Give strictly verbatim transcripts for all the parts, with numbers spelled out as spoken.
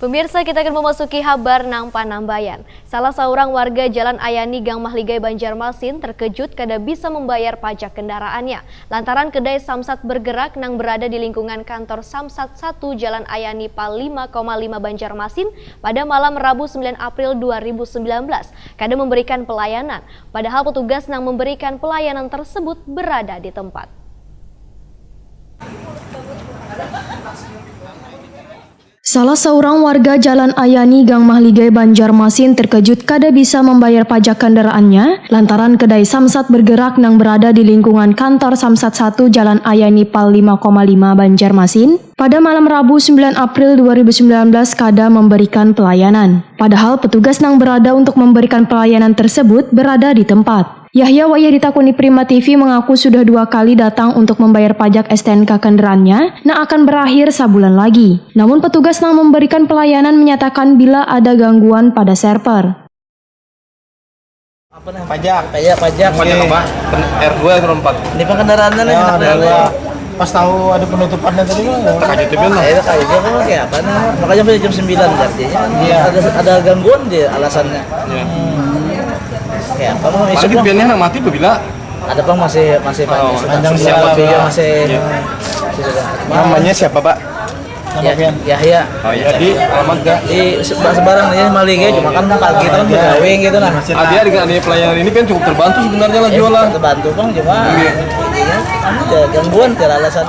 Pemirsa, kita akan memasuki habar nang panambayan. Salah seorang warga Jalan Ayani, Gang Mahligai, Banjarmasin terkejut kada bisa membayar pajak kendaraannya lantaran kedai Samsat Bergerak nang berada di lingkungan kantor Samsat satu Jalan Ayani Pal lima koma lima Banjarmasin pada malam Rabu sembilan April dua ribu sembilan belas kada memberikan pelayanan, padahal petugas nang memberikan pelayanan tersebut berada di tempat. Salah seorang warga Jalan Ayani, Gang Mahligai, Banjarmasin terkejut kada bisa membayar pajak kendaraannya lantaran kedai Samsat Bergerak nang berada di lingkungan kantor Samsat satu Jalan Ayani Pal lima koma lima Banjarmasin pada malam Rabu sembilan April dua ribu sembilan belas kada memberikan pelayanan. Padahal petugas nang berada untuk memberikan pelayanan tersebut berada di tempat. Yahya, wayah ditakuni Prima T V, mengaku sudah dua kali datang untuk membayar pajak S T N K kendaraannya, nang akan berakhir sabulan lagi. Namun petugas nang memberikan pelayanan menyatakan bila ada gangguan pada server. Apa nih? Pajak. Pajak, pajak. Pajak apa? R dua atau empat? Ini kan kendaraannya nih. Ya, ada dua. Pas tahu ada penutupannya tadi mah. Terkejut juga lah. Ya, terkejut juga, kayak apa nih? Makanya sampai jam sembilan berarti. Iya. Ada ada gangguan dia alasannya. Iya. Kayak apa mah? Paling piannya nang mati bila ada, Bang, masih masih panjang. Panjang siapa? Masih. Namanya siapa, Pak? Nama pian? Yahya. Oh iya. Jadi alamat gak? Di sebelah sebarang ya, Mali, cuma kan pagi itu kan bergawing gitu nah. Ada dengan adanya pelayanan ini kan cukup terbantu sebenarnya lah, jual lah. Terbantu, Bang, cuma iya, ada gangguan, tidak alasan.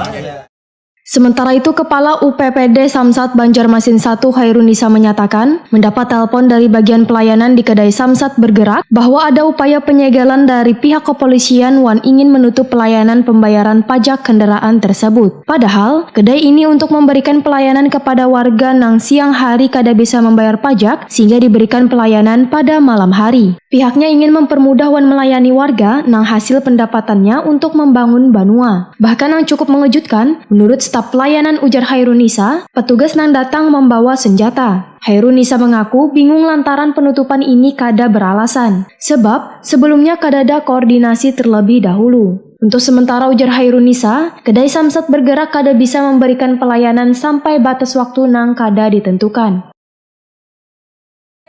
Sementara itu, Kepala U P P D Samsat Banjarmasin satu Hairunisa menyatakan, mendapat telepon dari bagian pelayanan di kedai Samsat Bergerak bahwa ada upaya penyegelan dari pihak kepolisian wan ingin menutup pelayanan pembayaran pajak kendaraan tersebut. Padahal, kedai ini untuk memberikan pelayanan kepada warga nang siang hari kada bisa membayar pajak sehingga diberikan pelayanan pada malam hari. Pihaknya ingin mempermudah wan melayani warga nang hasil pendapatannya untuk membangun banua. Bahkan yang cukup mengejutkan, menurut staf pelayanan, ujar Hairunisa, petugas nang datang membawa senjata. Hairunisa mengaku bingung lantaran penutupan ini kada beralasan. Sebab, sebelumnya kadada koordinasi terlebih dahulu. Untuk sementara, ujar Hairunisa, kedai Samsat Bergerak kada bisa memberikan pelayanan sampai batas waktu nang kada ditentukan.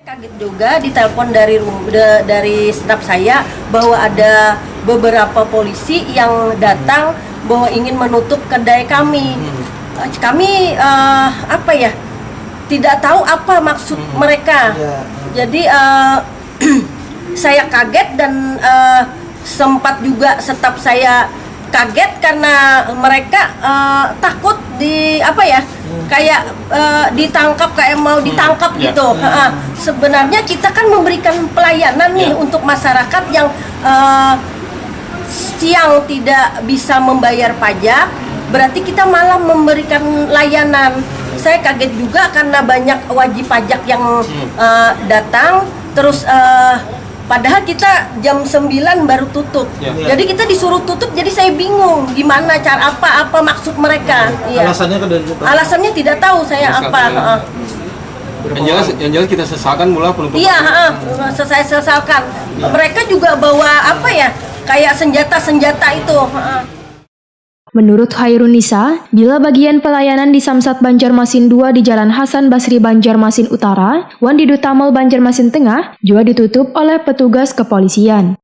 Kaget juga ditelepon dari dari staf saya bahwa ada beberapa polisi yang datang bahwa ingin menutup kedai kami. Hmm. Eh, kami uh, apa ya, tidak tahu apa maksud hmm. mereka. Ya. Jadi uh, saya kaget dan uh, sempat juga staf saya kaget karena mereka uh, takut di apa ya, hmm. kayak uh, ditangkap, kayak mau hmm. ditangkap hmm. gitu. Hmm. Sebenarnya kita kan memberikan pelayanan nih ya. Untuk masyarakat yang uh, siang tidak bisa membayar pajak, berarti kita malam memberikan layanan. Saya kaget juga karena banyak wajib pajak yang hmm. uh, datang, terus uh, Padahal kita jam sembilan baru tutup. Ya. Jadi kita disuruh tutup, jadi saya bingung gimana cara apa apa maksud mereka. Iya. Alasannya kan dari apa? Alasannya tidak tahu saya apa. Heeh. Yang jelas, yang jelas kita sesalkan mula penutupan. Iya, heeh. Saya sesalkan. Ya. Mereka juga bawa apa ya? Kayak senjata-senjata itu, heeh. Menurut Hairunisa, bila bagian pelayanan di Samsat Banjarmasin dua di Jalan Hasan Basri Banjarmasin Utara wan di Duta Mall Banjarmasin Tengah jua ditutup oleh petugas kepolisian.